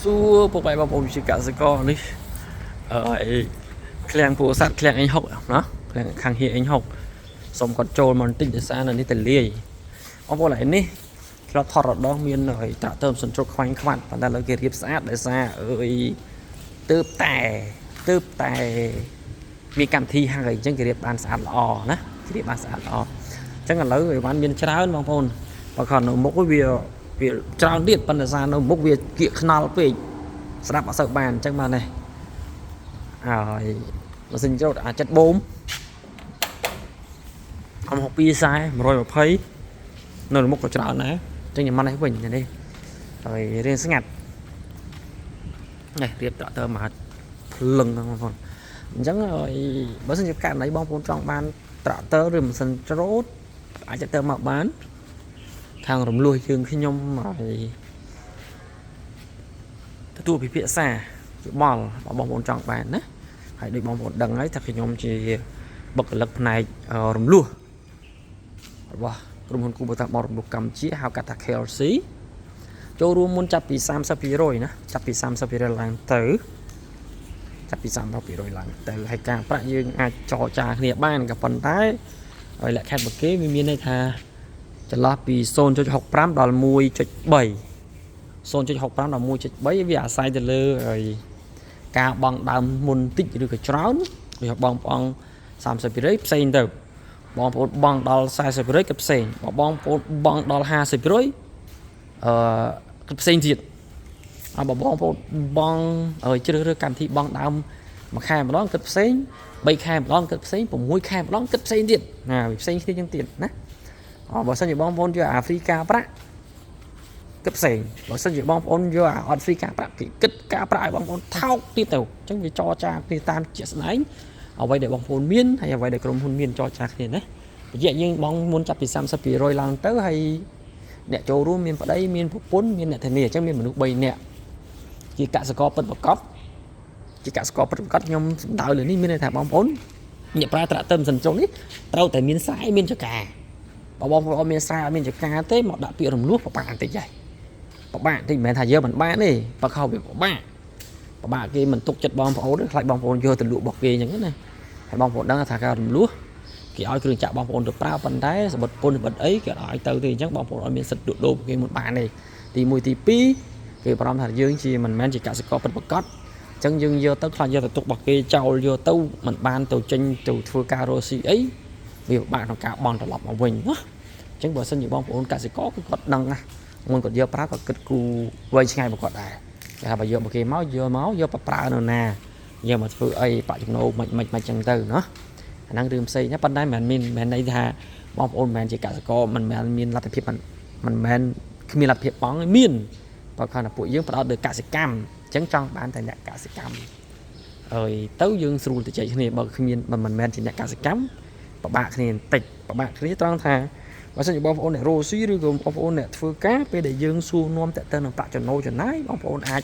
សួរពុកម៉ែបងប្អូនជាកសិករនេះអឺអីឃ្លាំងពោធិ៍សាត់ឃ្លាំងអេងហុកណាឃ្លាំងខាងហៀអេងហុកសូមគាត់ចូលមកបន្តិចដោយសារនៅនេះតលាយបងប្អូនឥឡូវនេះធ្លាប់ថតរដងមានហើយត្រាក់ទ័រសន្ជុកខ្វាញ់ខ្វាត់ប៉ុន្តែឥឡូវគេរៀបស្អាតដោយសារអើយទើបតែទើបតែមានកម្មវិធីហើយអញ្ចឹងគេរៀបបានស្អាតល្អណាគេរៀបបានស្អាតល្អអញ្ចឹងឥឡូវអីវ៉ាន់មានច្រើនបងប្អូនបើខនៅមុខវាវាច្រើនទៀតប៉ុន្តែសារនៅមុខវាគៀកខ្នល់ពេក ស្ដាប់អត់សូវបានអញ្ចឹងបាននេះហើយម៉ាស៊ីនច្រូតអាចិត្តបូមអំ62ខ្សែ120នៅមុខក៏ច្រើនដែរអញ្ចឹងខ្ញុំមកនេះវិញនេះហើយរៀងស្ងាត់នេះរៀបត្រាក់ទ័រមកភ្លឹងហ្នឹងបងប្អូនអញ្ចឹងហើយបើសិនជាករណីបងប្អូនចង់បានត្រាក់ទ័រឬម៉ាស៊ីនច្រូតអាចទៅមកបានខាងរំលោះយើងខ្ញុំហើយទទួលពិភាក្សាយោបល់បើបងប្អូនចង់បានណាហើយដូចបងប្អូនដឹងហើយថាខ្ញុំជាបុគ្គលិកផ្នែករំលោះរបស់ក្រុមហ៊ុនគូបតាបរំលោះកម្ពុជាហៅកាត់ថា KLC ចូលរួមមុនចាប់ពី30%ណាចាប់ពី30%ឡើងទៅចាប់ពី30%ឡើងទៅហើយការប្រាក់យើងអាចចរចាគ្នាបានក៏ប៉ុន្តែហើយលក្ខខណ្ឌរបស់គេវាមានន័យថាចន្លោះពី0.65ដល់1.3 0.65ដល់1.3វាអាស្រ័យទៅលើហើយការបង់ដើមមុនតិចឬក៏ច្រើនដូចថាបងប្អូន30%ផ្សេងទៅបងប្អូនបង់ដល់40%ក៏ផ្សេងបើបងប្អូនបង់ដល់50%អឺក៏ផ្សេងទៀតអើបើបងប្អូនបង់ឲ្យជ្រើសរើសកម្មវិធីបង់ដើមមួយខែម្ដងគិតផ្សេង3ខែម្ដងគិតផ្សេង6ខែម្ដងគិតផ្សេងទៀតណាវាផ្សេងគ្នាជាងទៀតណាអបើសិនជាបងប្អូនយកអាហ្វ្រីកាប្រាក់ គិតផ្សេងបើសិនជាបងប្អូនយកអាអត់ free ការប្រាក់គេគិតការប្រាក់ឲ្យបងប្អូនថោកទៀតទៅអញ្ចឹងវាចរចាគ្នាតាមជាក់ស្ដែងអ្វីដែលបងប្អូនមានហើយអ្វីដែលក្រុមហ៊ុនមានចរចាគ្នាណាបញ្ជាក់យើងបងមុនចាប់ពី30%ឡើងទៅហើយអ្នកចូលរួមមានប្តីមានប្រពន្ធមានអ្នកធានាអញ្ចឹងមានមនុស្ស3នាក់ជាកសិករពិតប្រាកដជាកសិករពិតប្រាកដខ្ញុំសំដៅលើនេះមានន័យថាបងប្អូនអ្នកប្រើត្រាក់ទ័រម៉ាស៊ីនចុងនេះត្រូវតែមានស្រែមានចកាបើបងប្អូនអត់មានស្រែអត់មានចកាទេមកដាក់ពាក្យរំលោះពិបាកបន្តិចហើយ ពិបាកតិចមិនមែនថាយើងមិនបានទេបើខោវាពិបាកពិបាកគេមិនទុកចិត្តបងប្អូនទេខ្លាចបងប្អូនយកទៅលក់របស់គេអញ្ចឹងណាហើយបងប្អូនដឹងថាការរំលោះគេឲ្យគ្រឿងចាក់បងប្អូនទៅប្រើប៉ុន្តែសបិតពុនសបិតអីគេអត់ឲ្យទៅទេអញ្ចឹងបងប្អូនអត់មានសិទ្ធិលក់ដូរគេមុនបានទេទី1ទី2គេបារម្ភថាយើងជាមិនមែនជាកសិករពិតប្រាកដអញ្ចឹងយើងយកទៅខ្លាចយកទៅទុករបស់គេចោលយកទៅមិនបានទៅចេញទៅធ្វើការរកស៊ីអីវាពិបាកក្នុងការបង់ត្រឡប់មកវិញណាអញ្ចឹងបើសិនជាបងប្អូនកសិករគឺគាត់ដឹងណា មុនគាត់យកប្រើគាត់គិតគូរវែងឆ្ងាយមកគាត់ដែរគេថាបើយកមកគេមកយកមកយកទៅប្រើនៅណាយកមកធ្វើអីបាក់ចំណូលមិនមិនមិនចឹងទៅណោះអាហ្នឹងរឿងផ្សេងណាប៉ុន្តែមិនមែនមិនមែនន័យថាបងប្អូនមិនមែនជាកសិករមិនមែនមានលទ្ធភាពមិនមិនមែនគ្មានលទ្ធភាពបងទេមានបើគ្រាន់តែពួកយើងផ្ដោតលើកសិកម្មអញ្ចឹងចង់បានតែអ្នកកសិកម្មហើយទៅយើងស្រួលទៅចែកគ្នាបើគ្មានបើមិនមែនជាអ្នកកសិកម្មពិបាកគ្នាបន្តិចពិបាកគ្នាត្រង់ថា បើសិនជាបងប្អូនអ្នករស់ស៊ីឬក៏បងប្អូនអ្នកធ្វើការពេលដែលយើងសួរនាំតទៅនឹងប្រាក់ចំណូលចំណាយបងប្អូនអាច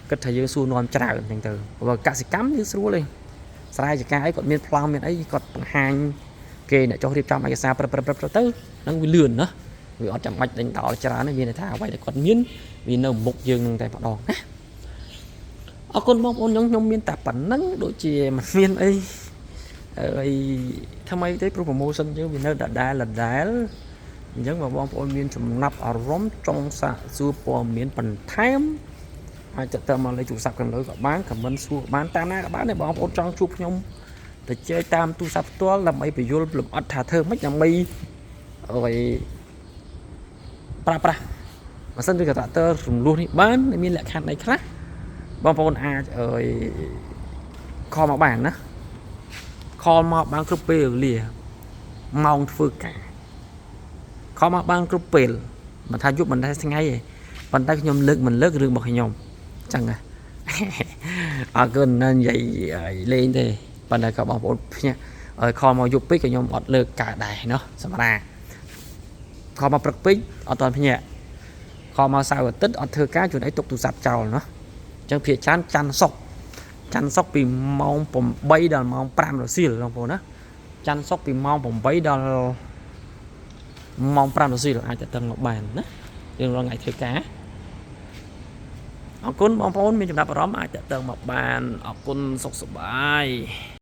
គិតថាយើងសួរនាំច្រើនអញ្ចឹងទៅបើកសិកម្មយើងស្រួលទេស្រែចកាអីគាត់មានប្លង់មានអីគាត់បង្ហាញគេអ្នកចុះរៀបចំឯកសារព្រឹបព្រឹបព្រឹបទៅហ្នឹងវាលឿនណាវាអត់ចាំបាច់ដេញដោលច្រើនទេមានន័យថាអ្វីដែលគាត់មានវានៅមុខយើងនឹងតែម្ដងណាអរគុណបងប្អូនខ្ញុំខ្ញុំមានតែប៉ុណ្្នឹងដូចជាមិនមានអីអីថ្មីទេព្រោះ promotion យើងវានៅដដែលដដែល អញ្ចឹងបើបងប្អូនមានចំណាប់អារម្មណ៍ចង់សាកសួរព័ត៌មានបន្ថែមអាចចាក់ទៅមកលេខទូរស័ព្ទខាងលើក៏បាន comment សួរបានតាមណាក៏បានដែរបងប្អូនចង់ជួបខ្ញុំទៅជែកតាមទូរស័ព្ទផ្ទាល់ដើម្បីបញ្យល់លម្អិតថាធ្វើម៉េចដើម្បីឲ្យប្រើប្រាស់ម៉ាស៊ីនឬក៏ត្រាក់ទ័ររំលោះនេះបានមានលក្ខខណ្ឌអីខ្លះបងប្អូនអាចអើយ call មកបានណា call មកបានគ្រប់ពេលវេលាម៉ោងធ្វើការ call មកបានគ្រប់ពេលមិនថាយប់មិនថាថ្ងៃទេប៉ុន្តែខ្ញុំលើកមិនលើករឿងរបស់ខ្ញុំអញ្ចឹងណា អរគុណណាស់និយាយលេងទេប៉ុន្តែក៏បងប្អូនភ្ញាក់ឲ្យ call មកយប់ពេកក៏ខ្ញុំអត់លើកកើតដែរណោះសម្រាប់ call មកព្រឹកពេកអត់ទាន់ភ្ញាក់ call មកសៅរ៍អាទិត្យអត់ធ្វើការជួនអីទុកទូរស័ព្ទចោលណោះអញ្ចឹងភាគច្រើនច័ន្ទសុក្រច័ន្ទសុក្រពីម៉ោង8ដល់ម៉ោង5រសៀលបងប្អូនណាច័ន្ទសុក្រពីម៉ោង8ដល់ម៉ោង5រសៀលអាចតឹងមកបានណាយើងរាល់ថ្ងៃធ្វើការ អរគុណបងប្អូនមានចំណាប់អារម្មណ៍អាចតាក់ទងមកបានអរគុណសុខសប្បាយ។